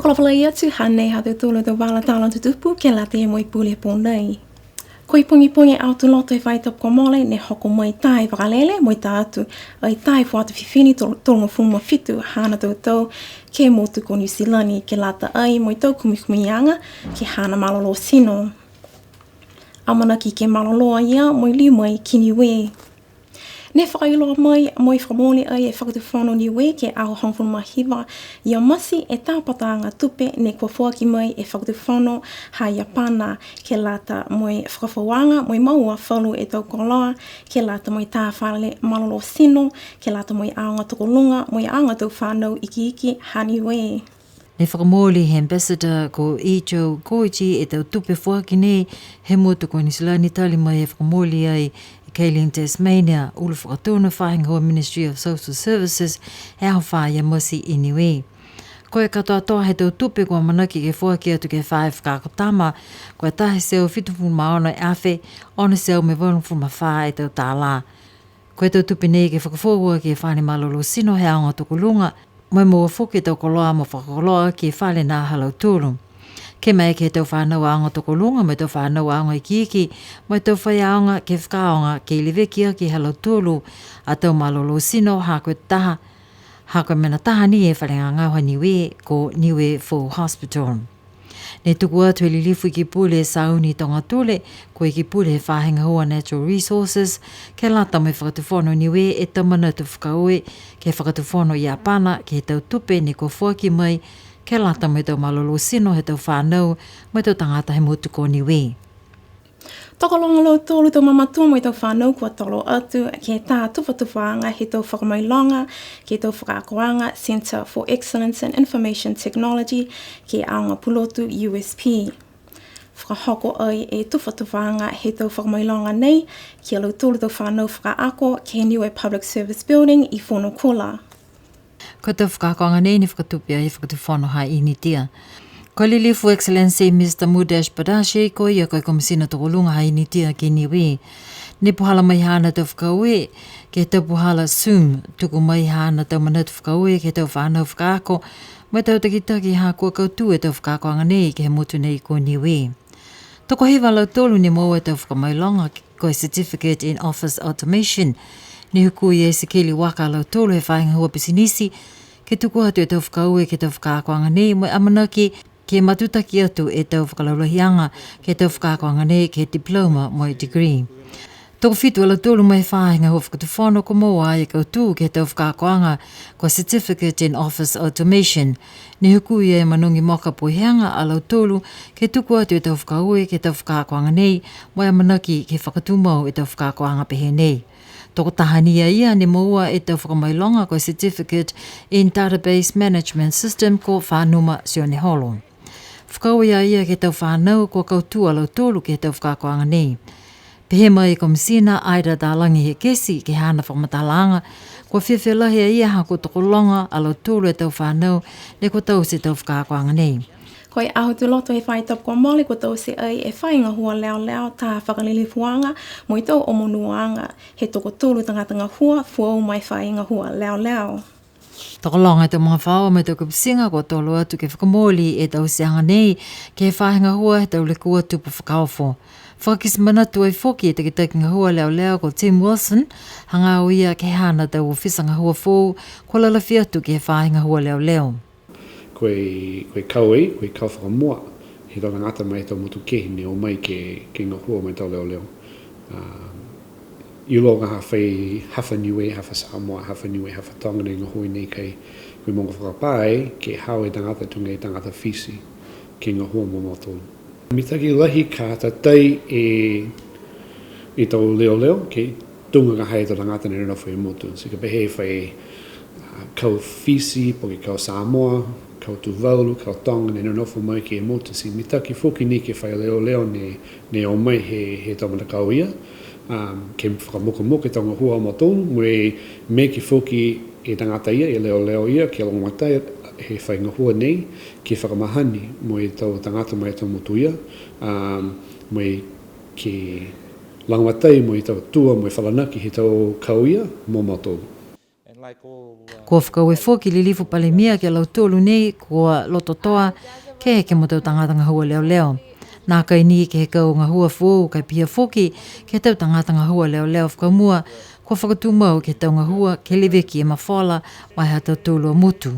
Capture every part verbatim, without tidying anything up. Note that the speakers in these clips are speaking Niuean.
Fakaalofa lahi atu, hanei ha tautolu a tau vala tala tutupu ke lata mo e pule pō nei. Ko e pogipogi Aho Tuloto he faahi tapu kua mole ne hoko mai taha e vakalele mo e ta atu ai taha e fuata fifine tol-, tolugofulu ma fitu haana tau tau ke he motu ko Niu Silani ke lata ai mo e tau kumikumiaga ke he haana malolō tino. Amanaki ke malolō a ia mo e liu mai ki Niue. Ne fakailoa mai mo e fakamooli ai e Fakatufono Niue ke he aho hogofulu ma hiva ia Mati e tapataaga tupe ne kua foaki mai e Fakatufono ha Iapana ke lata mo e fakafouaga mo e moua falu e tau koloa ke lata mo e tā fale malolō tino ke lata mo e aoga tokoluga mo e aoga tau fānau ikiiki ha Niue. Ne fakamooli he Ambassador ko Ijo Koichi e tau tupe foaki nei he motu ko Niu Silani, tali mai e fakamooli ai e Kayleen Tasmania, ulu fakatonu faahi gahua Ministry of Social Services, he aho fā ia Mati i Niue. Ko e katoatoa he tau tupe kua amanaki ke foaki atu ke he faahi fakaako tama, ko e taha e teau fitugofulu ma ono e afe, ono e teau mo e valugofulu ma fā e tau tālā. Ko e tau tupe nei ke fakafoou aki e fale malolō tino he aoga tokoluga, mo e moua foki e tau koloa mo fakakoloa ke he fale nā ha lautolu. Ke maeke he tau fānau aoga tokoluga, mo e tau fānau aoga ikiiki, mo e tau faiaoga ke fakaaoga ke leveki aki ha lautolu a tau malolō tino, ha ko e taha, ha ko e mena taha ni e fale gagao ha Niue, ko Niue Foou Hospital. Ne tuku atu he lilifu Ikipule Sauni Togatule, ko e Ikipule he faahi gahua Natural Resources, ke lata mo e Fakatufono Niue e tau manatu fakaaue ke he Fakatufono Iapana, ke he tau tupe ne kua foaki mai, ke lata mo e tau malolō tino he tau fānau mo e tau tagata he motu ko Niue. Tokologa a lautolu tau mamatua mo e tau fānau kua tolo atu ke he taha tufatufaaga he tau fakamailoga ke he tau fakaakoaga Centre for Excellence in Information Technology ke he aoga pulotu U S P. Fakahoko ai e tufatufaaga he tau fakamailoga nei ki a lautolu tau fānau fakaako ke he Niue Public Service Building i Fonuakula. Ko e tau fakaakoaga nei ne fakatupe ai e Fakatufono ha Initia. Ko e Lilifu Excellency Mister Mudesh Padashe, ko ia ko e Komisina Tokoluga ha Initia ki Niue. Ne puhala mai haana tau fakaaue ke he tau puhala Zoom, tuku mai haana tau manatu fakaaue ke he tau fānau fakaako, mo e tau takitaki ha kua kautū e tau fakaakoaga nei ke he motu nei ko Niue. Tokohiva a lautolu ne moua e tau fakamailoga, ko e Certificate in Office Automation. Ne hukui e Sikeli Waka a lautolu he faahi gahua pisinisi, ke tuku atu e tau fakaaue ke he tau fakaakoaga nei, mo e amanaki ke matutaki atu e tau fakalaulahiaga ke he tau fakaakoaga nei ke he diploma mo e degree. Tokofitu a lautolu mai he faahi gahua Fakatufono kua moua e kautū ke he tau fakaakoaga ko e Certificate in Office Automation. Ne hukui e Manogi Moka Poihega a lautolu ke tuku atu e tau fakaaue ke he tau fakaakoaga nei, mo e amanaki ke fakatumau e tau fakaakoaga pehē nei. Tokotaha ni a ia ne moua e tau fakamailoga ko e Certificate in Database Management System ko Fanuma Sioneholo. Fakaaue a ia ke he tau fānau kua kautū a lautolu ke he tau fakaakoaga nei. Pehē mai e Komisina Ida Talagi Hekesi ke he haana fakamatalaaga, kua fiafia lahi a ia ha kua tokologa a lautolu e tau fānau ne kua taute e tau fakaakoaga nei. Ko e Aho Tuloto he faahi tapu kua mole kua taute ai e faahi gahua leoleo, taha fakalilifuaga mo e tau omonuoaga he tokotolu tagata gahua foou ma e faahi gahua leoleo. Tokologa e tau magafaoa mo e tau kapitiga kua tolo atu ke fakamooli e tauteaga nei ke he faahi gahua he tau lekua tupu fakaofo. Fakakite manatu ai foki e takitaki gahua leoleo ko Tim Wilson, hagaao ia ke he haana tau ofisa gahua foou kua lalafi atu ke he faahi gahua leoleo. Ko e, ko e kau ai, ko e kau fakamua he tau tagata mai he tau motu kehe ne o mai ke, ke gahua mo e tau leoleo. A, iloa ha fai, ha fai Niue, ha fai Samoa, ha fai Niue, ha fai Toga ne gahua nei, ka e, ko e mogo fakapā ai ke hau e tagata tuga e tagata Fisi ke gahua mo mautolu. Mitaki lahi ka tatai e, e tau leoleo ke tuga ka ha e tau tagata ne nonofo he motu. Ti ka pehē fai, a, kau Fisi, po ke kau Samoa, kau Tuvalu, kau Toga ne nonofo mai ke he motu. Ti mitaki foki ni ke fai leoleo ne, ne o mai he, he tau matakau ia. A, ke fakamukamuka e tau gahua ha mautolu, mo e maeke foki e tagata ia, e leoleo ia, ke lagomatai he fai gahua nei, ke fakamahani mo e tau tagata mai he tau motu ia, a, mo e ke lagomatai mo e tau tua, mo e falanaki he tau kau ia mo mautolu. Kua fakaaue foki e Lilifu Palemia ke he lautolu nei kua lototoa ke eke mo e tau tagata gahua leoleo. Nākai ni ke he kau gahua foou ka e pihia foki ke he tau tagata gahua leoleo fakamua, kua fakatumau ke he tau gahua ke leveki e mafola ma e ha tautolu a motu.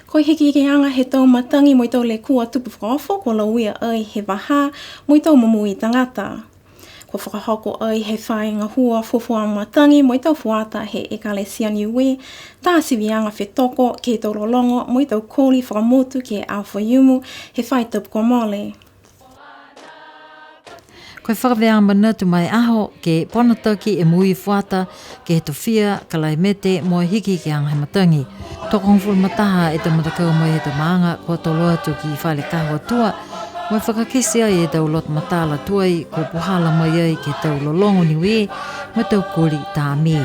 Ko e hikihikiaga he tau matagi mo e tau lekua tupu fakaofo, kua lauia ai he vahā mo e tau momoui tagata. Kua fakahoko ai he faahi gahua fuafua matagi mo e tau fuata he Ekalesia Niue, tā siviaga fetoko ke he tau lologo mo e tau koli fakamotu ke he aho Faiumu he faahi tapu kua mole. Ko e fakavēaga manatu ma e aho ke ponataki e moui fuata ke he tofia, kalaimete mo e hikihikiaga he matagi. Tokogofulu ma taha e tau matakau mai he tau maaga kua tolo atu ki Fale Kahu Atua, mo e fakakite ai e tau loto matala tuai kua puhala mai ai ke he tau lologo Niue mo e tau koli tā mē.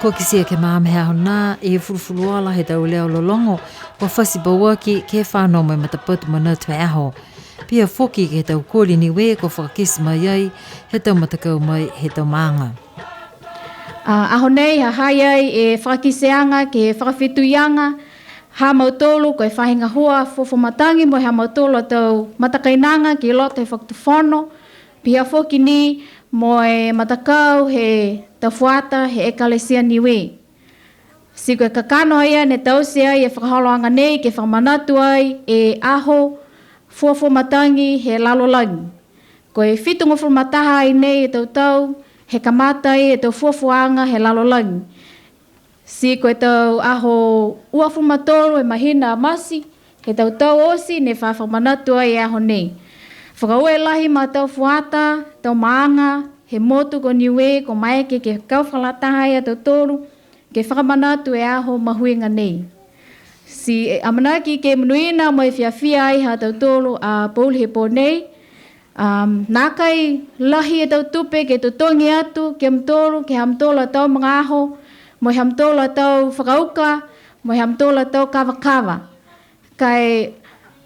Kua kitia ke he magaaho nā e fulufuluola he tau leo lologo, kua fati pauaki ke he fano mo e matapatu manatu he aho. Pihia foki ke he tau koli Niue kua fakakite mai ai he tau matakau mai he tau maaga. A, aho nei, ha ha i ai e fakakiteaga ke he fakafetuiaga ha mautolu ko e faahi gahua fuafua matagi mo e ha mautolu a tau matakainaga ki loto he fakatufono. Pihia foki ni mo e matakau he tau fuata he Ekalesia Niue. Ti ko e kakano ia ne taute ai e fakaholoaga nei ke fakamanatu ai e aho fuafua matagi he lalolagi. Ko e fitugofulu ma taha ai nei e tau tau he kamata ai e tau fuafuaaga he lalolagi. Ti ko e tau aho uafulu ma tolu he mahina Mati he tau tau oti ne fa fakamanatu ai e aho nei. Fakaaue lahi ma tau fuata, tau maaga he motu ko Niue, kua maeke ke kau fakalataha ai a tautolu ke fakamanatu e aho mahuiga nei. Ti e amanaki ke monuina mo e fiafia ai ha tautolu a pouli he pō nei. Um, nākai lahi e tau tupe ke totogi atu ki a mutolu, ke he ha mutolu a tau magaaho, mo e ha mutolu a tau fakauka, mo e ha mutolu a tau kavakava. Ka e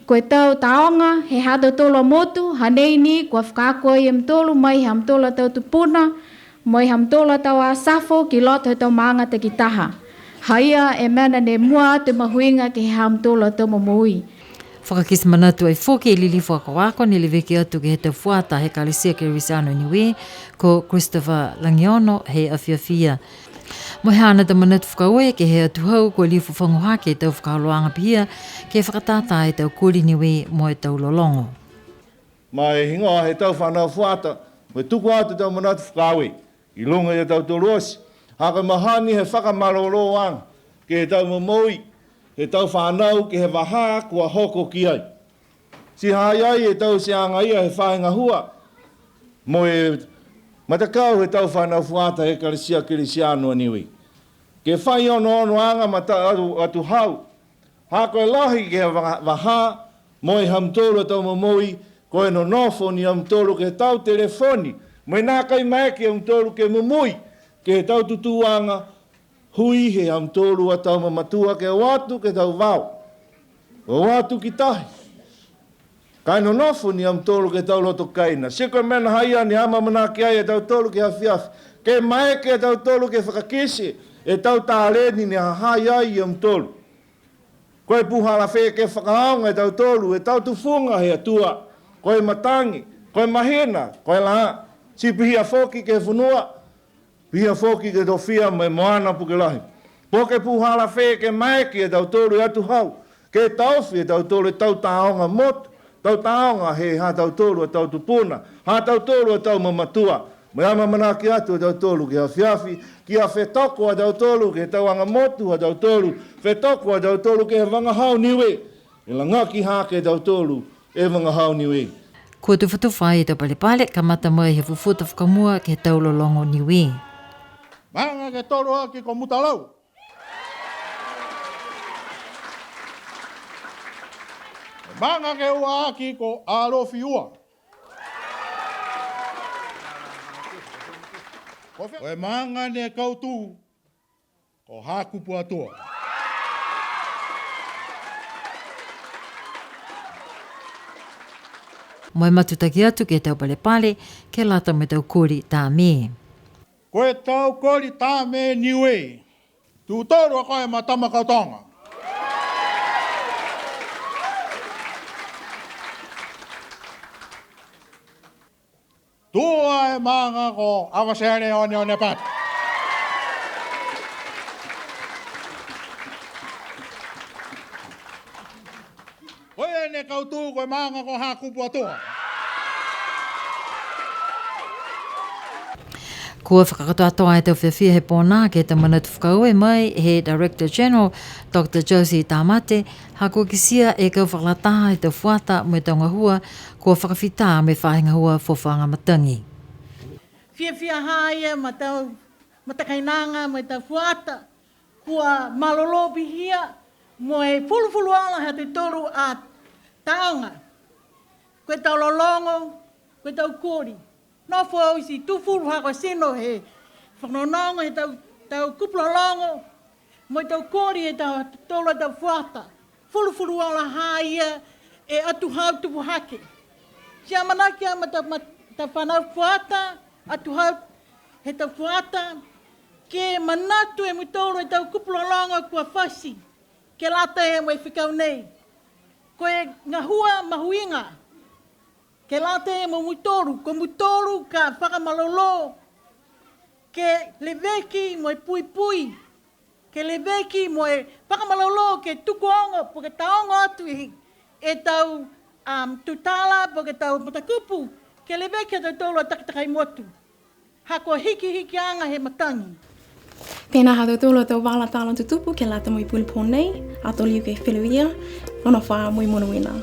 ko e tau tāoga he ha tautolu a motu, ha nei ni kua fakaako ai e mutolu mai ha mutolu a tau tupuna, mo e ha mutolu a tau asafo ki loto he tau maaga takitaha. Ha ia e mena ne mua atu e mahuiga ke he ha mutolu a tau momoui. Fakakite manatu ai foki e Lilifu Akoako ne leveki atu ke he tau fuata he Ekalesia Kerisiano Niue, ko Christopher Lagiono he afiafi ia. Mo e haana tau manatu fakaaue ke he atuhau kua liu fafagu hake e tau fakaholoaga pihia ke fakatātā e tau koli Niue mo e tau lologo. Ma e higoa he tau fanau fuata, mo e tuku atu e tau manatu fakaaue ki luga ia tautolu oti. Ha ko e mahani he fakamalolōaga ke he tau momoui he tau fanau ke he vahā kua hoko ki ai. Ti ha ha i ai e tauteaga ia he faahi gahua mo e matakau he tau fanau fuata he Ekalesia Kerisiano a Niue, ke fai onoonoaga ma tau atu, atuhau. Ha ko e lahi ke he va-, vahā mo e ha mutolu a tau momoui, ko e nonofo ni a mutolu ke he tau telefoni, mo e nākai maeke a mutolu ke mumui ke he tau tutūaga, hui he ha mutolu a tau mamatua ke o atu ke he tau vao, o atu ki tahi. Ka e nonofo ni a mutolu ke he tau loto kaina. Ti ko e mena haia ne amaamanaki ai a tautolu ke he afiafi, ke maeke a tautolu ke fakakite e tau taleni ne ha ha i ai a mutolu. Ko e puhala fē ke fakaaoga e tautolu e tau tufuga he Atua, ko e matagi, ko e mahina, ko e lā, ti pihia foki ke he fonua, pihia foki ke he tofia mo e moana puke lahi. Po ke puhala fē ke maeke e tautolu e atuhau ke taofi e tautolu e tau tāoga motu, tau tāoga he ha tautolu a tau tupuna, ha tautolu a tau mamatua. Mo e amaamanaki atu a tautolu ke he afiafi, kia fetoko a tautolu ke he tau aga motu ha tautolu, fetoko a tautolu ke he vagahau Niue, e lagaki hake a tautolu e vagahau Niue. Kua tufatufa ai e tau palepale, kamata mai he fufuta fakamua ke he tau lologo Niue. Maaga ke tolu aki ko Mutalau. Maaga ke ua aki ko Alofi Ua. Ko e maaga ne kautū ko Hakupu Atua. Mo e matutaki atu ke he tau palepale, ke lata mo e tau koli tā mē. Ko e tau koli tā mē Niue. Tū tolu a koe ma Tamakautoga. Tū a e maaga ko Avatele Oneone Pata. Ko ia ne kautū ko e maaga ko Hakupu Atua. Kua fakakatoatoa e tau fiafia he pō nā ke he tau manatu fakaaue mai he Director General, Doctor Josie Tamate, ha kua kitia e kau fakalataha he tau fuata mo e tau gahua kua fakafita mo e faahi gahua fuafuaga matagi. Fiafia ha ia ma tau matakainaga mo e tau fuata, kua malolō pihia mo e fulufuluola ha tautolu a tāoga. Ko e tau lologo, ko e tau koli. Nofo oti tūfulu ha ko e tino he fanogonogo he tau, tau kupu lologo, mo e tau koli he tau, tolu a tau fuata. Fulufuluola ha ia e atuhau tupu hake. Ti amanaki a ma tau, ma tau fanau fuata, atuhau he tau fuata, ke manatu e mutolu e tau kupu lologo kua fati, ke lata mo e fekau nei. Ko e gahua mahuiga, ke lata mo mutolu, ko mutolu ka fakamalolō, ke leveki mo e puipui, ke leveki mo e fakamalolō, ke tuku ogo, po ke taogo atu e, e tau, um, tutala, po ke tau matakupu, ke leveki a tautolu a takatakai motu. Ha ko e hikihikiaga he matagi. Pihia ha tautolu a tau vala tala tutupu ke lata mo e pule pō nei, ato liu ke feleveia, nonofo ā mo e monuina.